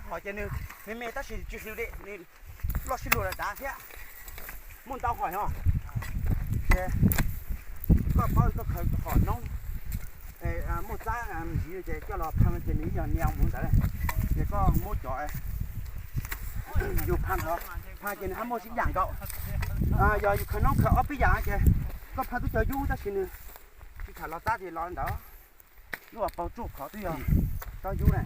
Hom ces nws me me tab sis tsis hli li, nws loj sib luag dav dav thiab. Muaj ntau hom yog, ces koj paub koj khaws hom noob, muaj txab ntxiv ces coj los phaj ces nws yog niag mus ntawd, ces koj muab cov yus phaj, phaj ces nws hab muaj sib yam nkaus. Yog yus khaws noob khaws ob peb yam ces koj phaj tub cov yub tab sis nws tsis tham los txab ces los ntawd. Lub uas paug tsuj qhov twb yog tsob yub na.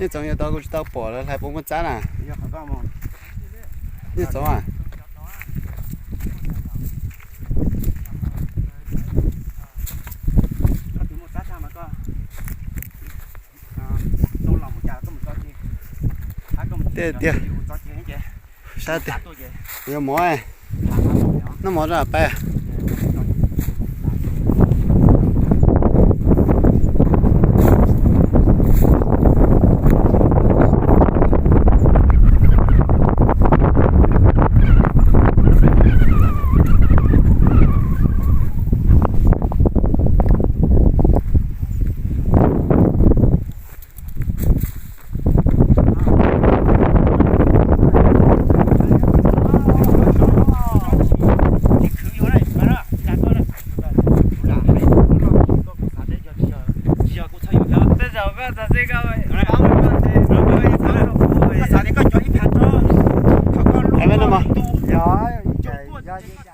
Nyob txoov yuav tau kuv tsis tau pom lawv hlais puas muaj txab na. Nyob txoov a. Tiag tiag. Sab tiag. Kuv yuav mov, noj mov rau peb.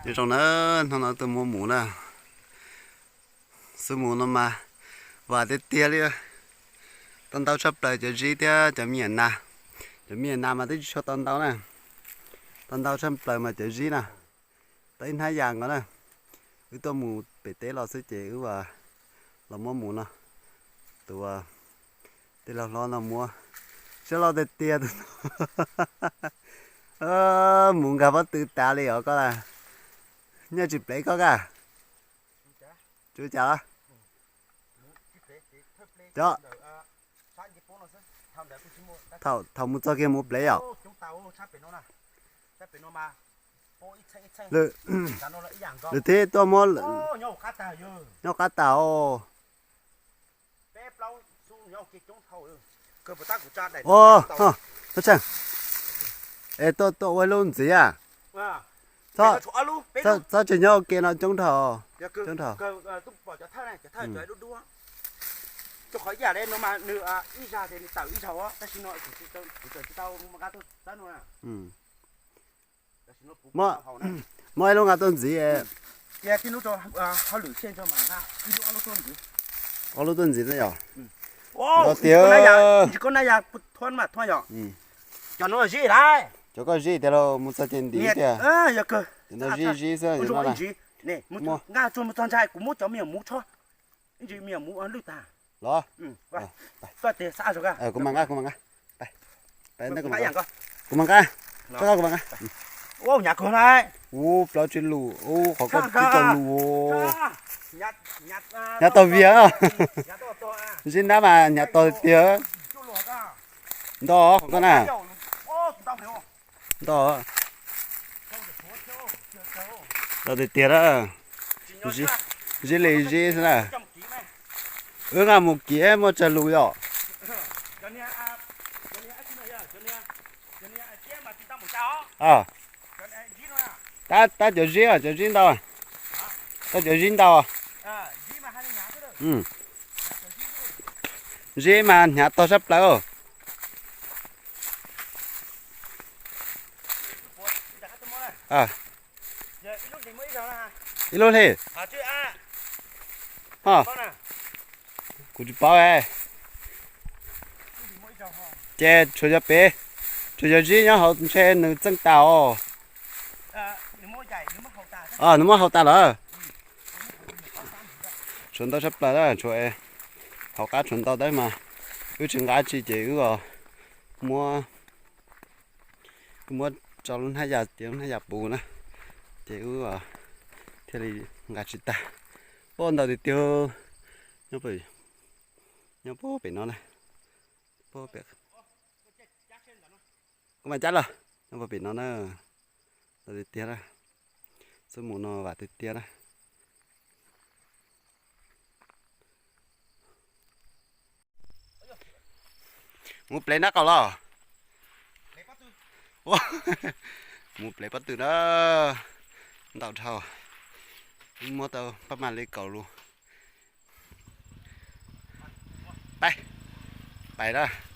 Nyob zoo na, hnub no tuaj muab mus na. Xub mus no mas vam tiag tiag li. Tau ntau tshaj plaws cov zib thiab cov me nyuam nas. Cov me nyuam nas mas twb tsis tshua tau ntau na. Tau ntau tshaj plaws mas cov zib na. Tau ib hnab yas nkaus na. Wb tuaj mus pem teb los xwb ces wb los muab mus no. Tus tij laug hlob no muab, siab loj tiag tiag tus no. Mus nkag pob tw tas li os koj. Nyaj tsis plev koj ka. Tsuav cas los? Cov, thaum mus txog kiag mus plev yom. Lwm teb tuaj muab nyob qab tas os. Tab tseem, es tuaj tuaj ua ib lub ntxiv a. Txhob tsis nyob ua ke no coob dhau, coob dhau. Muab ib lub nqa tuaj ntxiv. Ob lub tuaj ntxiv na yom. Tiag. Cov koj zib tiag los mus txog ces ntim tiag. Cov no zib zib xwb. Nqa tsuag mus txog ntshai kuv muab cov me nyuam muv tsho. Ib ntsis me nyuam muv lwj tag. Los. Koj tias xab zog ka. Kuv mam nqa, kuv mam nqa. Kuv mam nqa. Koj kuv mam nqa. Ua nyav kawg na. Ub, plaub tsib lus, ub, qhov koj tsib rau lus. Nyav tog viag. Zib nab mas nyav tog tiag. Nto qhov koj na. Nto. Nto tiag tiag na. Zib li zib xwb na. Wb nqa mus kiv muaj tsawg lus yom. Tab cov zib, cov zib ntau. Tab cov zib ntau. Zib mas hnyav tog sab plaws. Ib lub hli. Ho, kuv tsis paub. Ces tshuav cov pem, tshuav cov zib nyob hauv ntshe nws txeej tas os. Nws muab hau tas lawm. Tshuav ntau tshaj plaws, tshuav, hauv qab tshuav ntau tab mas wb tsis nqa tsi ces wb muab, wb muab tso lub hnab yas, tias lub hnab yas puv na, ces wb thiaj li nqa tsis tag. Ua ntau tiag tiag. Nyob puag pem no na. Kuv mam cab los, nyob puag pem no na. Ntau tiag tiag na. Mus no vam tiag tiag na. Mus plev nab qaum los. Mus plev pob tw na. Ntau dhau. Muab tau pab mag li kaum lus. Pais, pais na.